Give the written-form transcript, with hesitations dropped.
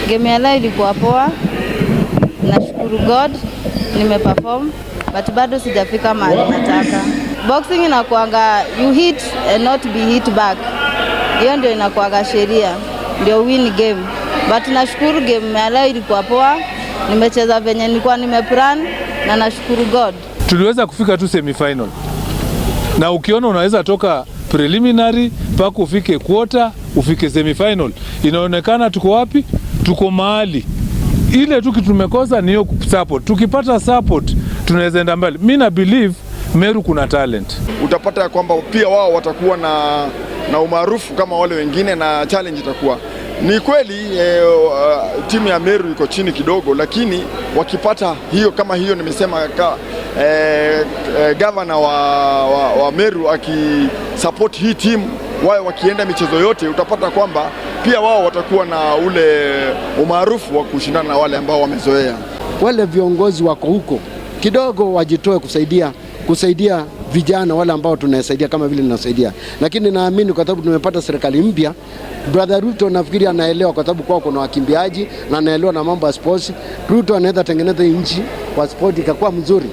Game ya leo ilikuwa poa, nashukuru God nimeperform but bado sijafika mahali nataka. Boxing inakuanga you hit and not be hit back, hiyo ndio inakuanga sheria, ndio win game. But nashukuru game ya leo ilikuwa poa, nimecheza venye nilikuwa nimeplan na nashukuru God. Tuliweza kufika tu semifinal, na ukiona unaweza toka preliminary mpaka ufike quarter, ufike semifinal, inaonekana tuko wapi? Tuko mahali ile tu kitu tumekosa ni hiyo support. Tukipata support tunaweza enda mbali. Mi na believe Meru kuna talent. Utapata ya kwamba pia wao watakuwa na umaarufu kama wale wengine na challenge itakuwa ni kweli timu ya Meru iko chini kidogo, lakini wakipata hiyo kama hiyo nimesema gavana wa Meru akisupport hii timu, wao wakienda michezo yote, utapata kwamba pia wao watakuwa na ule umaarufu wa kushindana na wale ambao wamezoea. Wale viongozi wako huko kidogo wajitoe kusaidia vijana wale ambao tunasaidia kama vile ninasaidia, lakini naamini kwa sababu tumepata serikali mpya, Brother Ruto nafikiri anaelewa, kwa sababu kwao kuna wakimbiaji na anaelewa na mambo ya sports. Ruto anaweza tengeneza nchi kwa sport ikakuwa mzuri.